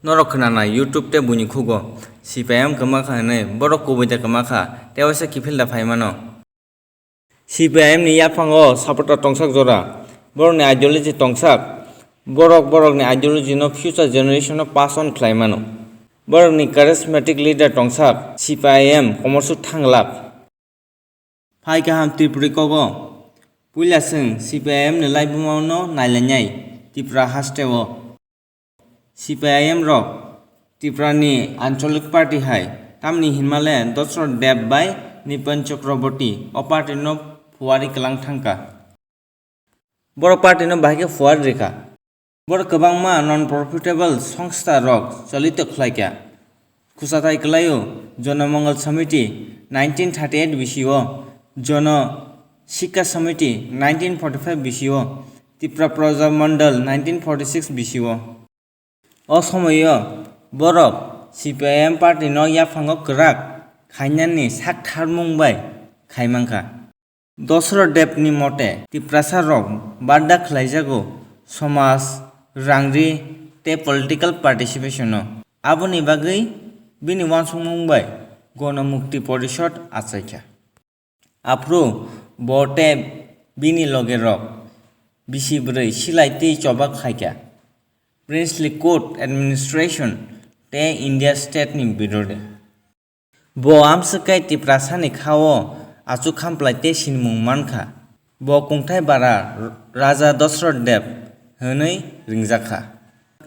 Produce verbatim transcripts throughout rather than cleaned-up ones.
Norok khwnana YouTube tei buini khugo C P I M kwma kha hwnwi, borok kubui de kwma kha, tei waisa kiphil da phai mano. C P I M ni yaphango supporter tongsak jora, borokni ideology tongsak, borok borokni ideology no future generation no pass on khlai mano. Borokni charismatic leader tongsak, C P I M komorsuk thanglak. Phai kaham Tripuri kogo. Puila chwng C P I M ni laibuma no nailainai Tripura haste o. C P I M rok Tripura ni Anchalik Party hai, tamni hinmale Dasarath Deb bai Nipen Chakraborty o party no phuari kwlang thangkha. Borok party no bahai khe phuari rikha. Borok kwbangma non-profitable songstha rok cholito khlaikha. Khwsathai kwlaio Jonomongal Samiti nineteen thirty-eight bisio, Jono Sikha Samiti nineteen forty-five bisio, Tripura Praja Mandal nineteen forty-six bisio. O somoio borok C P I M party no yaphango kwrak khainani sak tharmung bai khaimankha. Dasarath Deb ni mote, Tiprasa rok barda khlaijago somaj, rangri tei political participation no. Aboni bagwi bini uansukmung bai Gono Mukti Porishad achaikha. Aphuru bo tei bini loge rok bisi bwrwi silai tei choba khaikha. Princely Court Administration tei India State ni birode. Bo amswk kai Tiprasani khao achuk khamplai tei sinimung mankha. Bo kungthai bara Raja Dasarath Deb hwnwi ringjakha.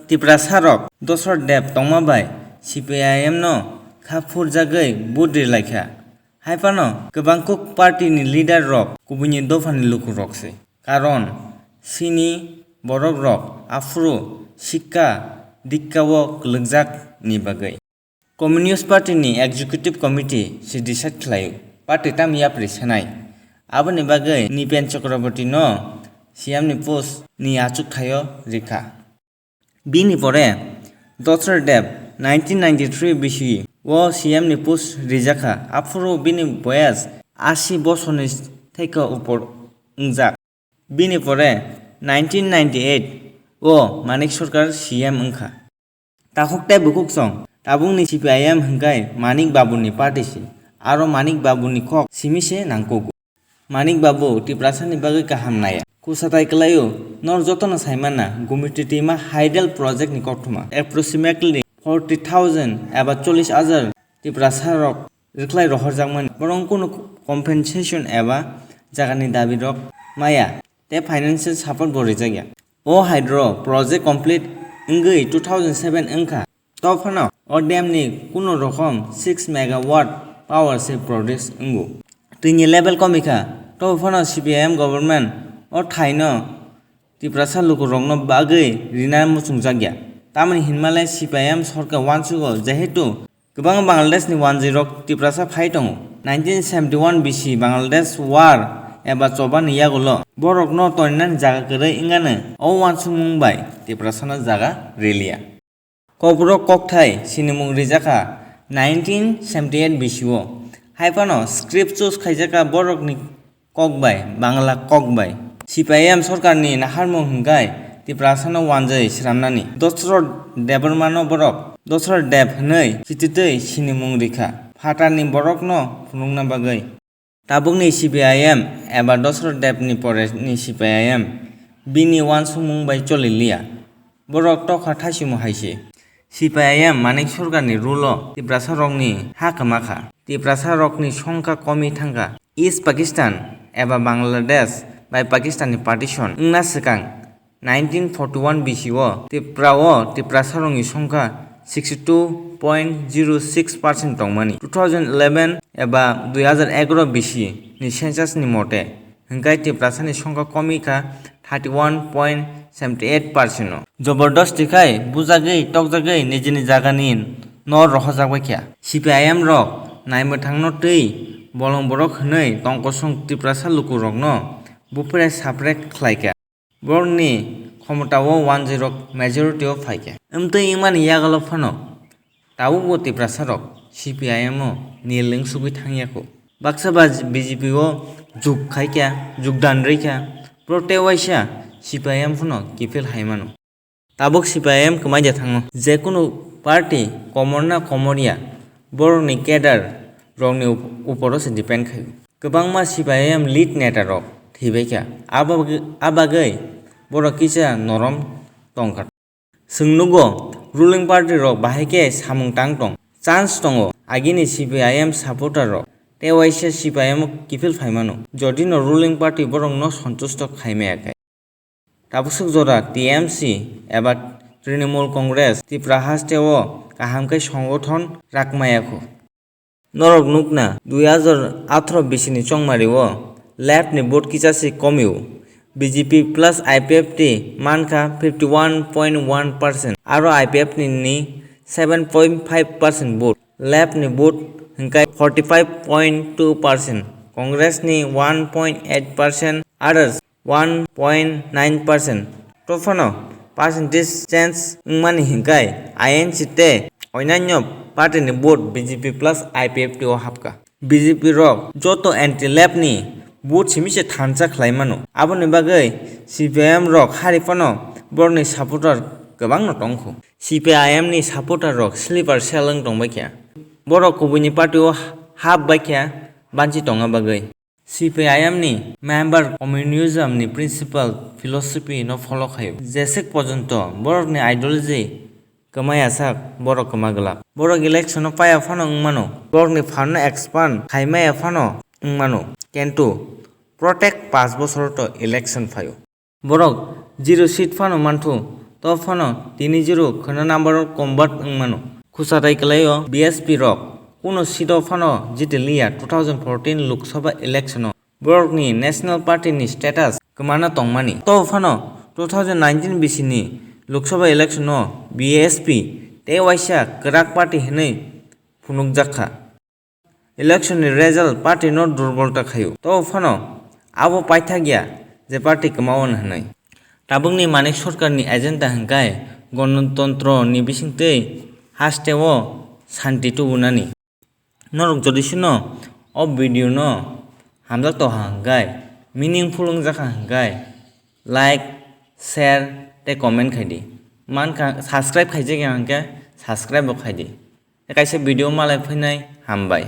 Tiprasarok Dasarath Deb tongma bai C P I M no kha phurjagwi vote rilaikha. Haiphano kwbang kuk party ni leader rok kubuini dophani lukurok se. Karon sini borok rok aphuru sikka dikka o kwlwkjak ni bagwi. Communist Party ni Executive Committee se decide khlaio party tam yapri sanai. Aboni bagwi Nipen Chakraborty no C M ni post ni achuk thaio rikha. Bini pore Dasarath Deb nineteen ninety-three bisi o C M ni post rijakha. Aphuru bini boyas asi bosorni theke upor wngjak. Bini pore nineteen ninety-eight o Manik Sarkar C M wngkha. Takhuk tei bukhuk song tabukni C P I M hwnkhe Manik Babuni party se, aro Manik Babuni kok simi se nangkugo. Manik Babu Tiprasani bagwi kaham naya. Khwsathai kwlaio, nor jotono saimana Gumiti Tima Hydel project ni koktwma approximately forty thousand eba chollish hajar Tiprasa rok rwkhlai rohorjakmani, borok kunu compensation eba jagani dabi rok maya tei financial support bo rijakya. O hydro project complete wngwi two thousand seven wngkha. Tophano o dam ni kunu rokom six megawatt power se produce wngo. Twini level komikha, tophano C P I M government o thaino Tiprasa lukurokno bagwi rina muchungjakya. Tamoni hinmale C P I M sorkar uansugo, jehetu kwbangma Bangladesh ni wanjwi rok Tiprasa phai tongo. Nineteen seventy-one bisi Bangladesh war eba chobani yagulo borokno toninani jaga kwrwi wngano o uansukmung bai Tiprasano jaga riliya. Kokborok kokthai sinimung rijakha nineteen seventy-eight bisio. Haiphano script choose khaijakha borokni kok bai, Bangla kok bai. C P I M sorkarni naharmung hwnkhe Tiprasano wanjwi sramnani. Dasarath Debbarmano borok Dasarath Deb hwnwi chititwi sinimung rikha. Phatarni borokno phunukna bagwi. Tabukni C P I M eba Dasarath Debni poreni C P I M bini uansukmung bai choli liya. Borok tokha thaisimo hai se. C P I M Manik Sarkarni rule-o Tiprasarokni ha kwma kha. Tiprasarokni songkha komi thangkha. East Pakistan eba Bangladesh bai Pakistanni partition wngna swkang nineteen forty-one bisio Tripura-o Tiprasarokni songkha sixty-two point zero six percent tongmani. Two thousand eleven eba dui hajar egaroh bisi ni census ni mote, hwnkhe Tiprasani songkha komi kha thirty-one point seventy-eight percent o. Jobordasti khai bujagwi tokjagwi nijini jagani no rohorjak bai kha. C P I M rok naimwthangno twi bolong borok hwnwi tongkosong Tiprasa lukurokno bupre sapre khlai kha. Borokni khomotao wanjwirok majority-o phai kha. Wngtwi wngmani yagulo phano tabukbo Tiprasarok C P I M-o nil wngsugwi thangya kho. Baksa ba B J P-o jug khai kha, jugdan rwi kha. Borok tei waisa C P I M phano kiphil hai mano. Tabuk C P I M kwmaida thango. Jekunu party komorna komorya borokni cadre rokni up-, uporo se depend khaio. Kwbangma C P I M lead neta rok thwibaikha. Abo bagwi, a bagwi borok kisa norom tongkha. Chwng nugo, ruling party rok bahai khe samung tang tong. Chance tongo, agini C P I M supporter rok tei waisa C P I M o kiphil phaimano, jodino ruling party borokno sontusto khaimaya khe. Tabuk swk jora T M C eba Trinamool Congress Tipra haste o kaham khe songothon rakmaya kho. Norok nukna, dui hazar atharo bisini chongmari o left ni vote kisa se komio. B J P plus I P F T mankha fifty one point one percent, aro I P F T ni seven point five percent vote. Left ni vote hwnkhe forty five point two percent, Congress ni one point eight percent, others one point nine percent. Tophano percentage change wngmani hinkhai I N C tei oinanyo party ni vote B J P plus I P F T o hapkha. B J P rok joto anti left ni vote simi se thansa khlai mano. Aboni bagwi C P I M rok hari phano borokni supporter kwbangno tongkho. C P I M ni supporter rok sleeper cell wng tongbaikha. Borok kubuini party o hap baikha banchi tongna bagwi. C P I M ni member communism ni principle philosophy no follow khaio. Jeswk porjonto borok ni ideology kwmaya sak borok kwma glak. Borok election o paya phano wng mano. Borok ni phan no expand khai maya phano wng mano. Kintu protek paanch bosor to election phaio. Borok zero seat phano manthu, to phano tini zero khwna number o convert wng mano. Khusa tai kwlaio B S P rok kuno seat o phano jiti liya two thousand fourteen Lok Sabha election o. Borokni National Party ni status kwmana tongmani. To phano two thousand nineteen bisini Lok Sabha election o B S P tei waisa kwrak party hinwi phunukjakha. Election ni result party no durbolta khaio. To phano abo paithak ya je party kwmao hwnwi. Tabukni Manik Sarkar ni agenda hwnkhe gonotontro ni bisingtwi haste o shanti tubunani. Norok jodi sino o video no hamjak tongkha hwnkhe, meaningful wngjakha hwnkhe, like, share tei comment khaidi. Mankha subscribe khaijakya hwnkhe subscribe bo khaidi. Tei kaisa video malai phainai hambai.